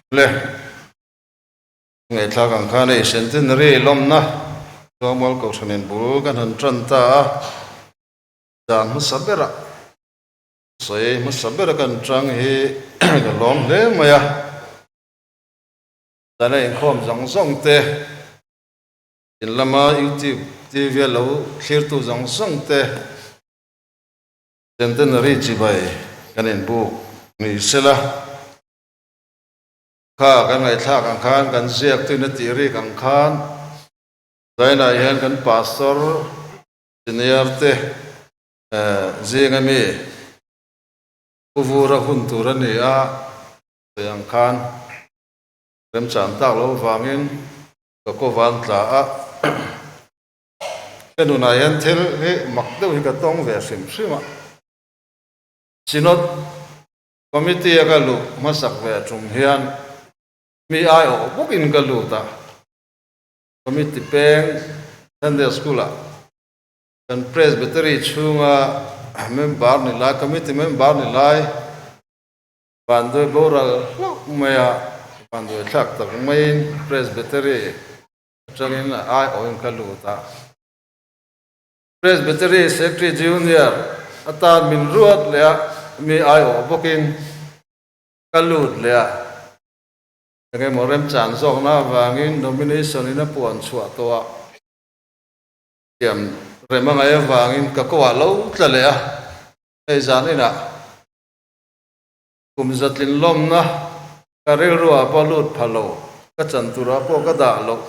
Le, ngaihthlak ang khan hei Centenary lawmna Tlawngmual Kohhranin bul kan han tan ta a, zan hmasa berah sawi hmasa bera kan tang hi ka lawm hle mai a, zana inkhawm zawng zawng te, in lama YouTube TV a lo thlirtu zawng zawng te, Centenary chibai kan inbuk ni sela. Kha kan ngaihthlak ang khan kan ziak tuin a tih rik ang khan zainah hian kan pastor senior te zing ami pu vura hun tur a ni a sawi ang khan remchang tak lo vangin ka kaw van tla a ka nunah hian thil hi mak deuh hi ka tawng ve hrim hrim a Synod Committee a ka luh hmasak ve tum hian mi aiawh bawkin ka lut a, Committee peng Sunday School ah kan Presbytery chhunga member ni lai, Committee member ni lai vanduai boral hlauh mai a, vanduai thlak tak maiin Presbytery atangin aiawhin ka lut a. Presbytery Secretary Junior atan min ruat leh a, mi aiawh bawkin ka lut leh a. Engemaw remchang zawkna avangin nomination in a puan chhuah tawh a, thiam rem a ngaih avangin ka kawah lo tla leh a, hei zan inah kum zatlin lawmna ka rilruah pawh lut pha lo, ka chan turah pawh ka dah loh.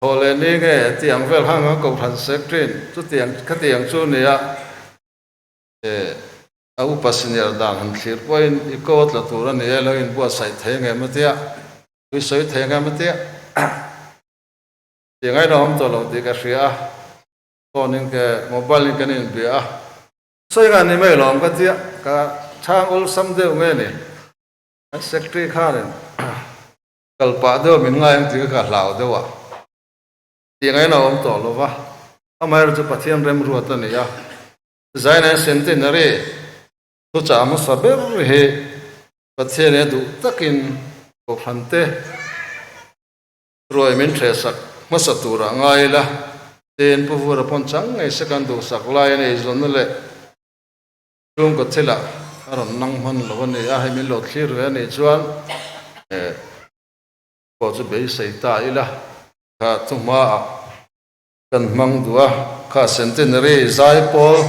Thaw leh ni nge tih ang vel hang a kohhran secretary chutiang khatiang chu nia eh a upa senior dan han thlir pawhin i ko tla tur a ni e lo inbuatsaih thei ngem a tia i sawi thei ngem a tia tih ngaihna awm tawh lo tih ka hria a phone in ke mobile in kan inbia a sawi ngan ni mai lawm ka tia ka chhang awlsam deuh nge ni kan secretary khanin Kal pah deuh min ngai ang tih kha ka hlau deuh a, tih ngaihna a awm tawh lo va, amaherawh chu Pathian remruat a ni a, Zainain Centenary thuchah hmasa ber hi Pathian he duh takin Kohhran te ruai min hrehsak hmasa turah ngai ila, tiin Pu Vura pawn chang ngei se kan duhsak laiin eizawnna leh Chhungkaw thilah a rawn nang hman lo a ni a, hei min lo thlir ve a nih chuan eh pawh chu beisei ta ila. Kha thu hmaah kan hmang duh a, kha Centenary zaipawl,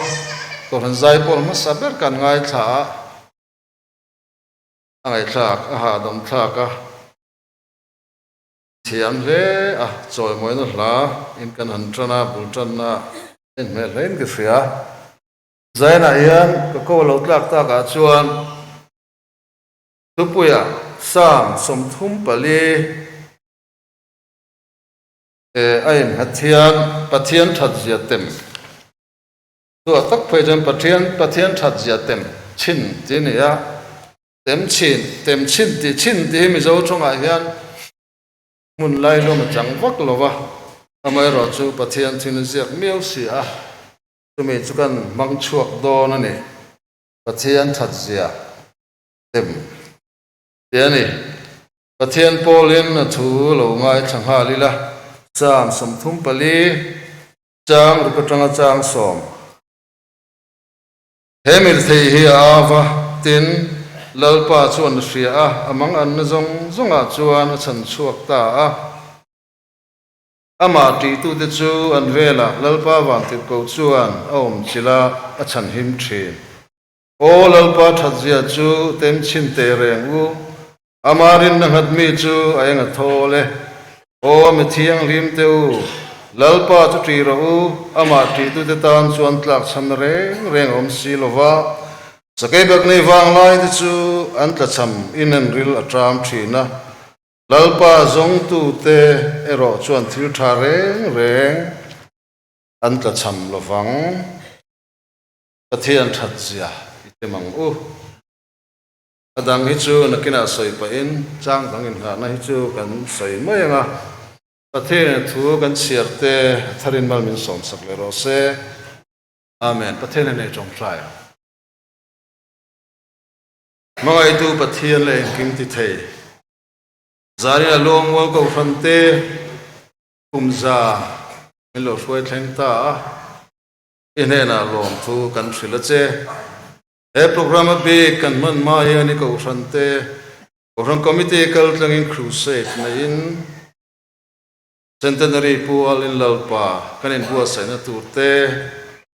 Kohhran zaipawl hmasa ber kan ngaithla a, a ngaihthlak, a hahdam thlak a, thiam hle a, chawimawina hla in kan han tan a, bul tanna en hmel hlein ka hria. Zainah hian ka ko lo tlak takah chuan thupuia Psalm 34 a innghat hian Pathian thatzia tem chhuah tak phei chuan Pathian Pathian thatzia tem chhin tih a ni a, tem chhin tem chhin tih chhin tih hi Mizo tawngah hian hmun lailawm a chang vak lo va, amaherawh chu Pathian thil a ziak miau si a. Chumi chu kan hmang chhuak dawn a ni. Pathian thatzia tem tih a ni. Pathian pawlin a thu lo ngaithla nghal ila, Chang 34, chang ruk atanga chang sawm. He mirthei hi a au a, tin, Lalpa chuan a hria a, a manganna zawng zawngah chuan a chhan chhuak ta a. Amah ṭihtute chu an velah Lalpa Vantirhkoh chuan a awm chilh a, a chhanhim ṭhin. Aw Lalpa ṭhatzia chu tem chhin teh reng u, Amah rinna nghat mi chu a eng a thawl e. Aw mi thianghlim te u, Lalpa chu ṭih rawh u, Amah ṭihtute tan chuan tlakchhamna reng reng a awm si lo va, Sakeibak nei vanglai te chu an tlachham inenril a ṭam ṭhin a, Lalpa zawngtute erawh chuan thil tha reng reng an tlachham lovang. Pathian that zia i tem ang u. A dang hi chu nakinah sawi pahin chang dang inngahna hi chu kan sawi mai ang a. Pathianin thu kan chhiar te a tharin mal min sawmsak leh rawh se. Amen. Pathianin ei tawngtai ang. Hmangaihtu Pathian leh engkim ti thei. Zanin a Luangmual Kohhran te kum za min lo hruai thleng ta a, i hnenah lawmthu kan hrilh a che. He programme a bik kan hman hma hian i Kohhran te Kohhran Committee kal tlangin Crusade neihin Centenary Pual in Lalpa kan inbuatsaihna tur te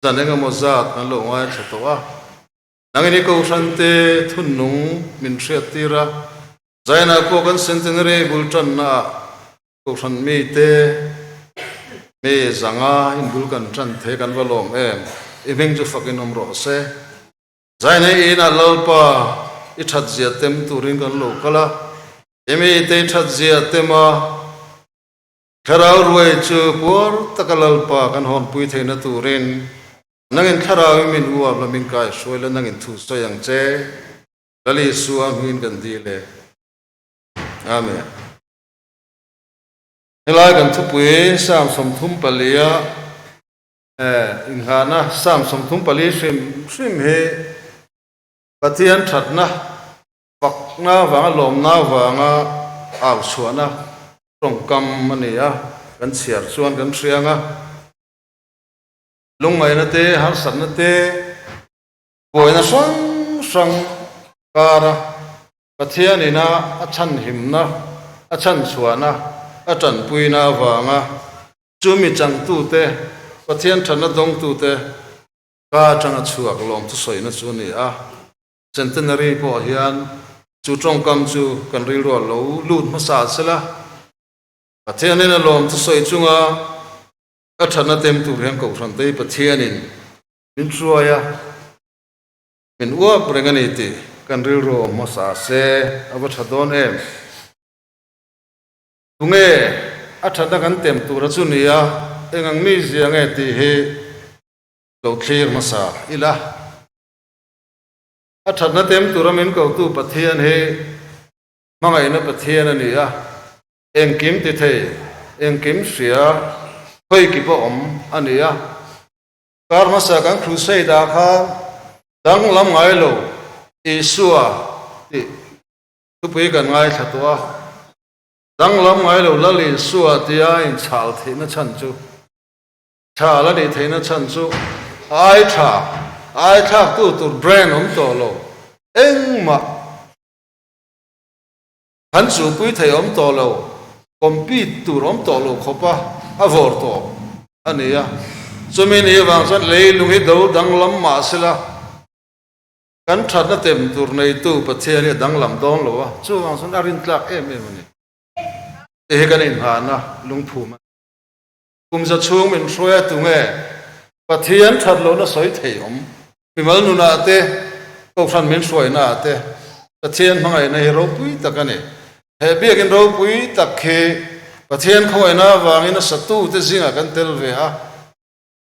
zan engemaw zat kan lo ngaithla tawh a. Nangin i Kohhran te thunnung min hriattir a, Zainah pawh kan Centenary bul tanna ah Kohhran mite mi zanga in bul kan tan thei kan va lawm em? I hming chu fakin awm rawh se. Zainei inah Lalpa i that zia tem turin kan lo kal a, i mite i that zia tem a, Thlarau ruai chu puar taka Lalpa kan hawnpui theihna turin nangin Thlarau i min uap la min kaihruai la nangin thu sawi ang che, Lal Isua hmingin kan dil e. Amen. Helai kan thupui Psalm 34 Inghahna Psalm 34 hrim hrim hi Pathian thatna, fakna vanga lawmna vanga au chhuahna tawngkam a ni a, kan chhiar chuan kan hriang a. Lungngaihna te, harsatna te, buaina hrang hrang kara Pathianina a chhanhimna, a chhanchhuahna, a tanpuina avanga Chu mi changtute, Pathian thatna dawngtute ka atanga chhuak lawm thusawina chu a ni a. Centenary pawh hian chu tawngkam chu kan rilru a lo lut hmasa sela, Pathianin a lawm thusawi chunga a thatna tem tur hian Kohhran te hi Pathianin min hruai a, min uap reng a ni tih kan rilru a awm hmasa se a va tha dawn em? Tunge a thatna kan tem tura chu nia, eng ang mi zia nge tih hi lo thlir hmasa ila. A thatna tem tura min kotu Pathian hi hmangaihna Pathian a ni a, engkim ti thei, engkim hria, khawi ki pawh awm a ni a. Kar hmasa kan crusade ah khan danglam ngai lo Isua tih thupui kan ngaithla tawh a. Danglam ngai lo Lal Isua tia inchhal theihna chhan chu, chhal a nih theihna chhan chu a ai tha, a ai thlaktu tur brand awm tawh lo, engmah han chuhpui thei awm tawh lo, compete tur awm tawh lo khawpa a vawr tawp a ni a. Chumi ni avang chuan leilung hi do danglam mah sela, Kan thatna tem tur neitu Pathian hi a danglam dawn lo a, chuvang chuan a rintlak em em a ni. Tih hi kan inhahna lungphum a ni. Kum za chhung min hruai a tunge Pathian that lohna sawi thei awm? Mimal nunah te, Kohhran min hruainaah te Pathian hmangaihna hi ropui tak a ni. He biakin ropui tak hi Pathian khawngaihna avangin a satute zingah kan tel ve a.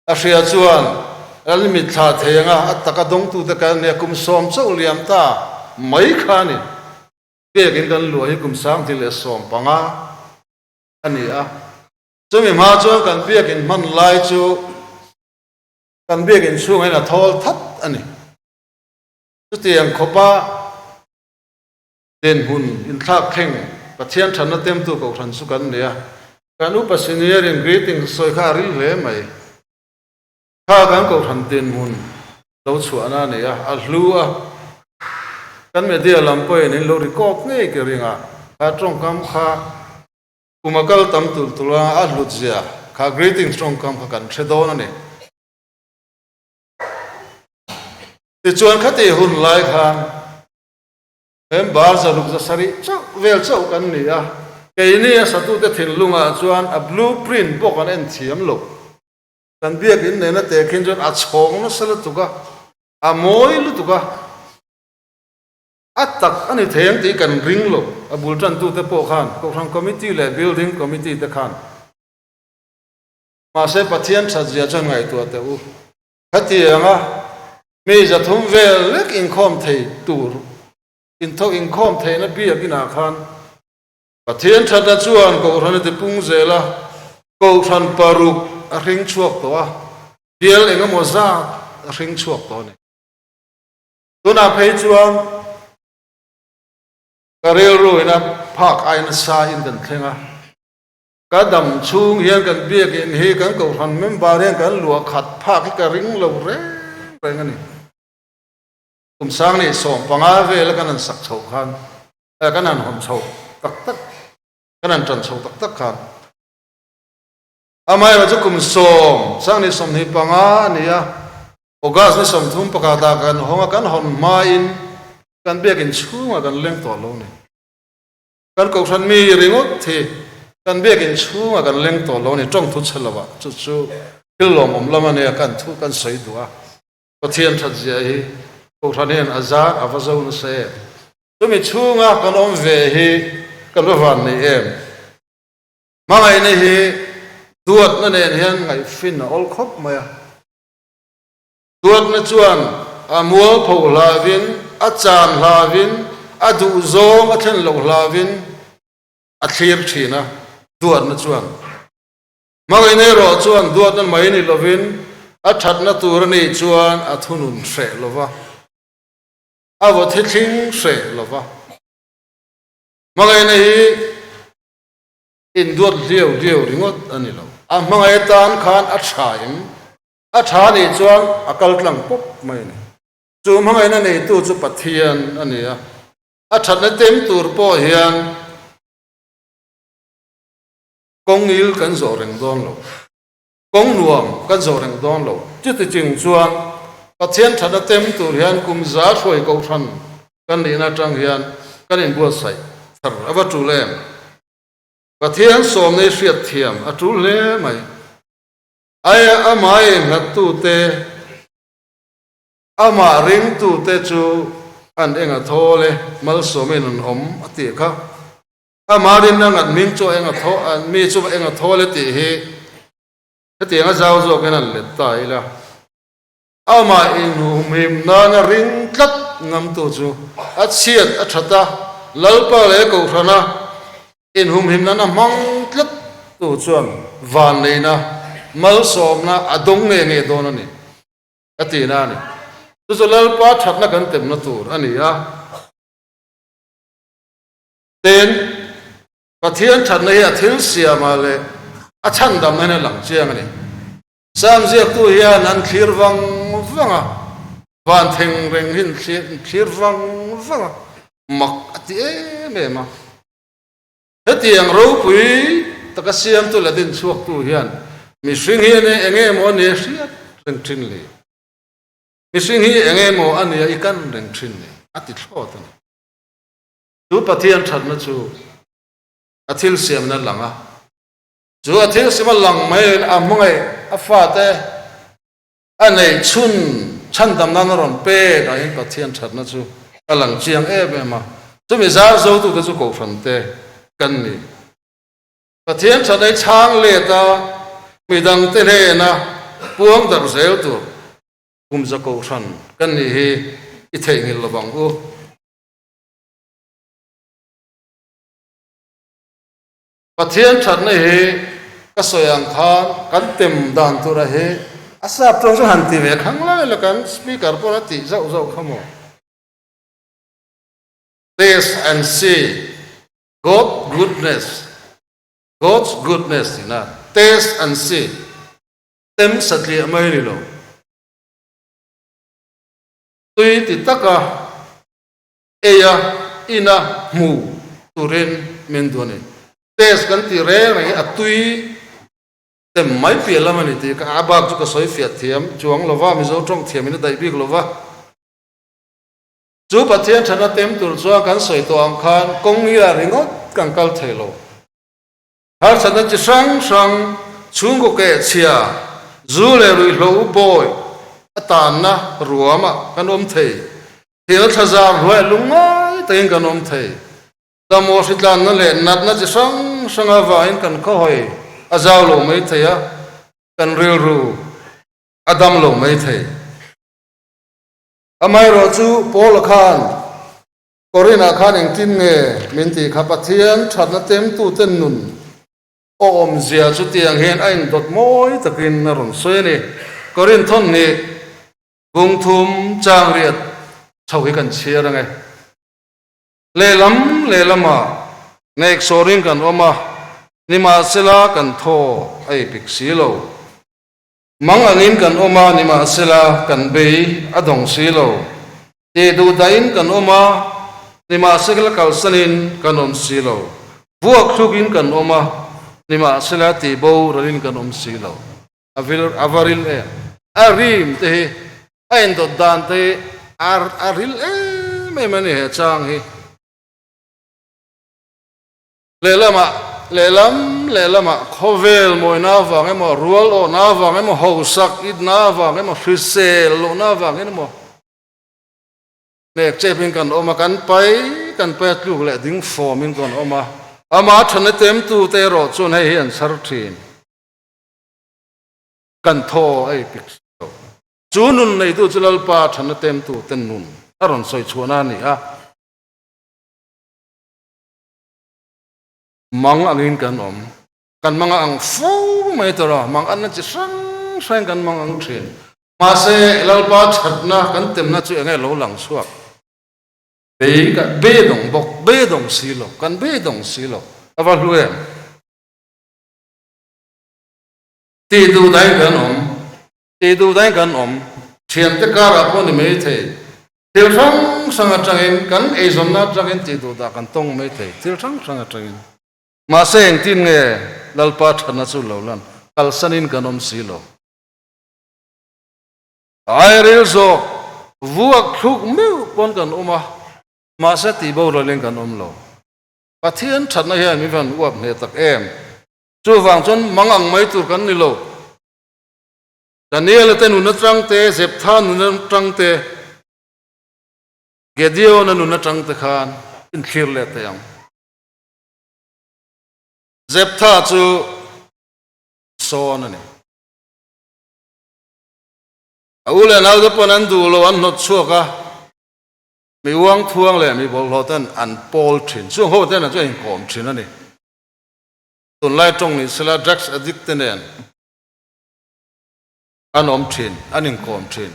A hria chuan Lal mitthla thei anga a taka dawngtute kan nia kum sawm chauh liam ta mai kha a ni. Biakin kan luah hi kum 2015 a ni a. Chumi hma chuan kan biakin hman lai chu kan biakin chhungah hian a thawl that a ni. Chutiang khawpa Dinhmun inthlak thleng Pathian thatna temtu Kohhran chu kan ni a, kan upa senior in greetings sawi kha a ril hle mai. Kha kan Kohhran dinhmun lo chhuahna a ni a, a hlu a, kan media lam pawhin in lo record ngei ke ringah kha tawngkam kha kum a kal tam tulh tulh a, a hlut zia kha greetings tawngkam kha kan hre dawn a ni. Tichuan khatih hun lai khan Member 670 chauh vel chauh kan ni a, keini a satute thinlungah chuan a blue print pawh kan en thiam lo. Kan biakin nena tehkhin chuan a chhawng nasa lutuk a, a mawi lutuk a, a tak a ni thei ang tih kan ring lo. A bul tantute pawh khan Kohhran Committee leh Building Committee te khan. Mahse Pathian thatzia chuan ngaihtuah teh u. Khatianga mi 300 vel lek inkhawm thei tur intho inkhawm theihna biak inah khan Pathian thatna chuan Kohhran a tipung zel a, Kohhran paruk a hring chhuak tawh a, bial eng emaw zat a hring chhuak tawh a ni. Tunah phei chuan. Ka rilru ina phak ai nasa in kan thleng a. Ka dam chhung hian kan biakinn hi kan kohhran member hian kan luah khat phak hi ka ring lo reng reng a ni. Kum sang nih 15 vela kan han sak chhoh khan, kan han hawn chhoh tak tak, kan han tan chhoh tak tak khan amaherawh chu kum sawm sang nih 25 a ni a, August ni 30 pakhatah kan hawng a, kan hawn hmain kan biakinn chhungah kan leng tawh lo ni. Kan kohhran mi ringawt hi kan biakinn chhungah kan leng tawh lo ni, tawng thu chhe lovah chu chu thil lawmawm lam a nia kan thu kan sawi duh a. Pathian that zia hi kohhran hian a zar a va zo nasa em? Chumi chhunga kan awm ve hi kan va van nei em? Hmangaihna hi duatna nen hian ngaihfin a awl khawp mai a. Duatna chuan a mualpho hlavin, a chan hlavin, a duhzawng a thlen loh hlavin a thlir thin a, duatna chuan. Hmangaihna erawh chuan duatna mai ni lovin a thatna tur a nih chuan a thunun hreh lo va, a vaw thithling hreh lo va. Hmangaihna hi induat hliau hliau ringawt a ni lo. A hmangaih atan khan a tha em? A tha nih chuan a kal tlang pawp mai a ni. Chu hmangaihna neitu chu Pathian a ni a, a thatna tem tur pawh hian kawng il kan zawh reng dawn lo, kawng nuam kan zawh reng dawn lo. Chuti ching chuan Pathian thatna tem tur hian kum za hruai kohhran kan nihna atang hian kan inbuatsaih thar a va tul em? Pathian sawmna i hriat thiam a tul hle mai. Aia amah innghattute, amah ringtute chu an eng a thawl e, malsawmin an awm a tih kha. Amah rinna ngat hming chu eng a thaw, mi chu eng a thawl e tih hi hetiang a zau zawkin an let ta ila. Amah inhumhim nana ring tlat ngamtu chu a chhiat a that a, Lalpa leh Kohhrana Inhumhim nana hmang tlat tu chuan vanneihna, malsawmna a dawng nge nge dawn a ni, a tihna a ni. Chu chu Lalpa thatna kan temna tur a ni a. Tin, Pathian thatna hi a thil siamah leh a chhandamna hian a lang chiang a ni. Sam ziaktu hian an thlir vang vang a, van theng reng hi an thlir vang vang a, mak a ti em em a. Hetiang ropui taka siamtu leh dinchhuaktu hian mihring hi eng enge maw a nia hriat reng thin le? Mihring hi eng enge maw a nia i kan reng thin le? A ti thlawt a ni. Chu Pathian thatna chu a thil siamna lang a, chu a thil siam a lang mai a hmangaih a fate A neih chhun chhandam nan a rawn pek ah hian Pathian thatna chu a lang chiang em em a, chumi zar zotute chu Kohhran te kan ni. Pathian thatna hi chhang let a, midangte hnena puang darh zel tur kumza Kohhran kan nih hi i theihnghilh lo vang u. Pathian thatna hi ka sawi ang khan kan tem dan tura hi a sap tawng chu han ti ve khang lai la kan speaker pawn a tih zauh zauh kha maw. Taste and see God goodness, God's goodness tihna taste and see tem satliah mai ni lo. Tui ti taka Eia ina hmu turin min duh a ni. Test kan tih reng reng hi a tui tem mai piah lam a ni tih ka a bak chu ka sawi fiah thiam chuang lo va, Mizo tawng thiam in a daih bik lo va. Chu Pathian thana tem tur chuan kan sawi tawh ang khan kawng ngilah ringawt kan kal thei lo. Harsatna chi hrang hrang, chhungkaw keh chhia, zu leh ruihhlo u bawi a tanna ruamah kan awm thei. Thil thla zar hluai lungngai takin kan awm thei. Damaw hritlanna leh natna chi hrang hrang avangin kan khawhawi a zau lo mai thei a, kan rilru a dam lo mai thei. Amaherawhchu Paula khan Korinah khan engtin nge min tih kha Pathian thatna temtute nun awmzia chu tiang hian a indawt mawi takin a rawn sawi a ni. Korin thawnhnih bung thum chang riat chho hi kan chhiar ang e. Lehlam lehlamah neksawrin kan awm a, nimahsela kan thaw a ipik si lo. Mang angin kan awm a, nimahsela kan bei a dawng si lo. Tih duh dahin kan awm a, nimahsela kalsanin kan awm si lo. Vuak thlukin kan awm a, nimahsela tih boralin kan awm si lo. A vil a va ril em? A rim te hi a indawt dan te hi a a ril em em a ni he chang hi. Lehlamah lehlam lehlamah khawvel mawina avang emaw rual awhna avang emaw hausak itna avang emaw hrisel lohna avangin emaw Hnek chepin kan awm a, kan pai kan pai a tluk leh ding fawmin kan awm a, amah thana temtute erawh chuan hei hi an chhar thin. Kan thaw a ipik si lo. Chu nun neitu chu Lalpa thana temtute nun a rawn sawi chhuahna a ni a. Mang angin kan awm. Kan mang a ang fo mai tawh a, mang anna chi hrang hrangin kan mang ang thin. Mahse, Lalpa thatna kan temna chu enge lo lang chhuak? Bei kan beidawng bawk, beidawng si lo, kan beidawng si lo. A va hlu em? Tih duh dahin kan awm, tih duh dahin kan awm. Thiante karah pawh ni mai thei, thil hrang hrang atangin, kan eizawnna atangin tih duh dah kan tawng mai thei, thil hrang hrang atangin. Mahse engtin nge Lalpa thatna chu lo lan, kalsanin kan awm si lo. Airil zawk vuak thluk meuh pawn kan awm a, mahse tih boralin kan awm lo. Pathian thatna hian min van uap hneh tak em? Chuvang chuan mang ang mai tur kan ni lo. Daniela te nun atang te, Zeptha nun atang te, Gedeona nun atang te khan inthlir leh thei ang. Zeptha chu sawn a ni. A u leh naute pawn an duh lo, an hnawt chhuak a, mi uang thuang leh mi bawlhhlawh ten an pawl thin. Chung ho te nen chuan inkawm thin a ni. Tunlai tawng ni sela drugs addict te nen an awm thin, an inkawm thin.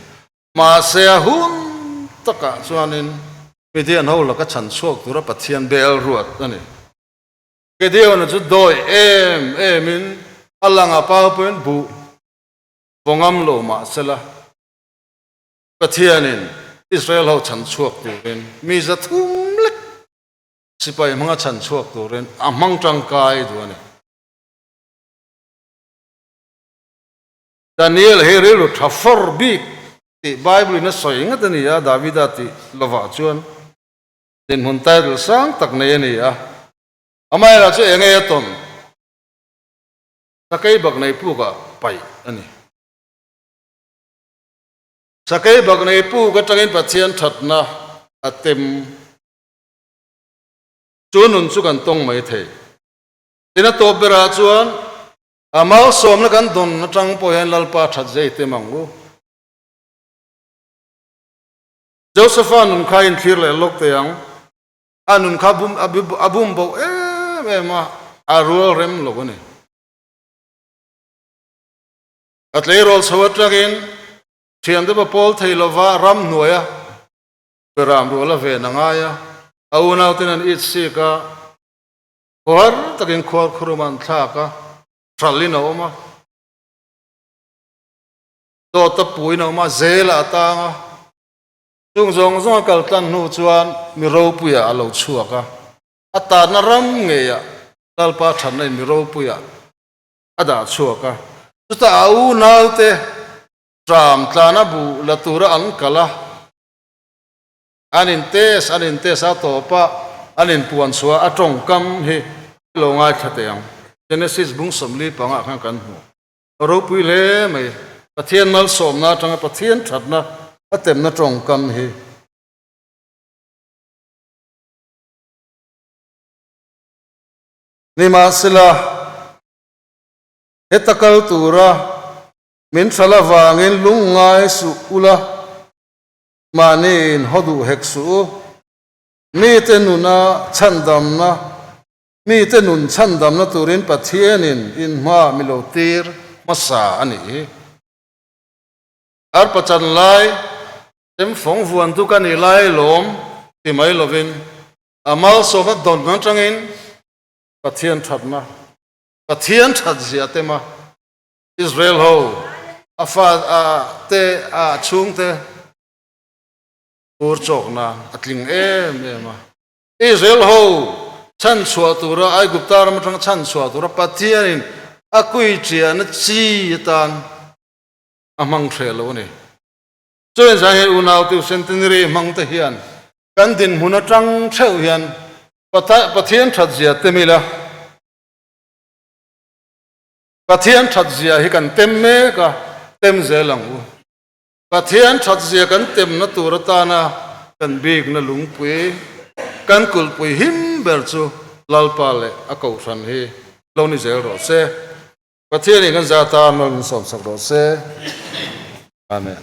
Mahse a hun takah chuanin Midian ho laka chhan chhuak tura Pathian bel ruat a ni. Gideon-a chu dawi em emin a lang a pau pawhin buh vaw ngam lo mah sela Pathianin Israel ho chhan chhuak turin mi 300 lek Sipai hmanga chhan chhuak turin a hmang tangkai duh a ni. Daniel hi rilru tha fawr bik tih Bible in a sawi ngat a ni a, Davida tih lovah chuan dinhmun title sang tak nei a ni a. Amaherawhchu chu enge a tawn? Sakei bak nei pukah paih a ni. Sakei bak nei puk atangin Pathian thatna a tem. Chu nun chu kan tawng mai thei. Tin a tawp berah chuan a malsawmna kan dawn atang pawh hian Lalpa that zai tem ang u. Josepha nun kha inthlir leh lawk teh ang. A nun kha a bum bo em em a, a rual rem lo a ni. A tleirawl chho atangin thiante pa pawl thei lova ramhnuaia Beram rual a ven a ngai a, a unauten an it sik a, khuar takin khuar khurum an thlak a, hralhin a awm a, dawt a puiin a awm a, zelah a tang a, chung zawng zawng a kal tlan hnu chuan mi ropuiah a lo chhuak a, a tatna ram ngeiah Lalpa thatna in mi ropuiah a dah chhuak a, chutah a unaute tram tlana buh la tura an kal a. An in test, an in test a tawp a, an in puan chhuah a tawngkam hi lo ngaithla teh ang. Genesis bung 45 ah khan kan hmu. A ropui hle mai. Pathian malsawmna atanga Pathian thatna a temna tawngkam hi. Nimahsela, heta kal tura min thala vangin lungngai suh ula, Mahni in haw duh hek suh u. Mite nuna chhandamna, mite nun chhandamna turin Pathianin in hma mi lo tir hmasa a nih hi. Arpa chan lai, Temfawng vuantu ka nih lai lawm ti mai lovin. A malsawmna dawn atangin Pathian thatna, Pathian that zia tem a, Israel ho a fa a te a chhungte ur chawk nan a tling em em a. Israel ho chhanchhuah tura Aigupta ram atanga chhanchhuah tura Pathianin a kui chiahna chi atan a hmang hreh lo a ni. Chuan zan hian unau te centenary hmang te hian kan dinhmun atang theuh hian Pathian that zia tem ila, Pathian that zia hi kan tem mek a, tem zel ang u. Pathian that zia kan temna tur atana kan bikna lungpui, kan kulhpui him ber chu Lalpa leh a Kohhran hi lo ni zel rawh se. Pathianin kan zata mal min sawmsak rawh se. Amen.